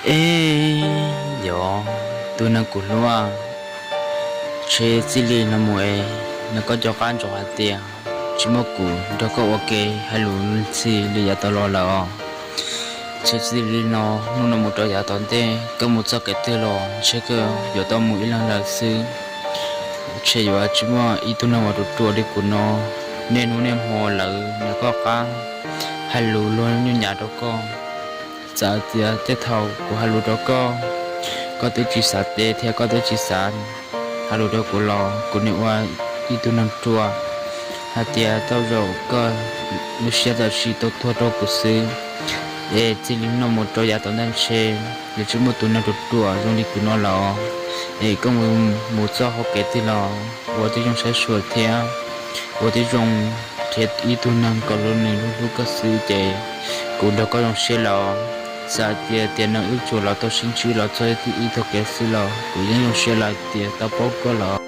Es yog tus neeg kuv hlub, ntshe txij li no mus es nws koj cov qab ntsoov hais tias tsis muaj kuv nrog koj ua ke hais lus ntxhi li yav tau los lawm os. Ntshe txij li no, hnub no mus rau yav tom ntej koj mus txoj kev twg los ntshe koj yuav tau mus ib leeg lawm xwb. Ntshe yuav tsis muaj ib tug neeg uas ruam ruam li kuv no, niaj hnub niaj hmo lawv nws koj qab hais lus luag nyuj nyav rau koj. Txawm tias tej thaum kuv hais lus rau koj, koj twb tsis xav teb thiab koj twb tsis xav hais lus rau kuv los kuv niaj ua ib tug neeg ruam hais tias tau zaum koj lub siab txawm sim tau tuag rau kuv xwb. Es txij li no mus rau yav tom ntej ntshe yuav tsis muaj tus neeg ruam ruam zoo li kuv no lawm. Es koj mus, mus txoj hauv kev twg los ua tib zoo saib xyuas thiab ua tib zoo nrhiav ib tug neeg kom luag nws hlub hlub koj xwb ces kuv nrog koj zoo siab lawm. Txawm tias tiam neeg wb tsuas los tau sib ntsib los txog ib tog kev xwb los kuv yeej zoo siab lawm tias tau paub koj lawm.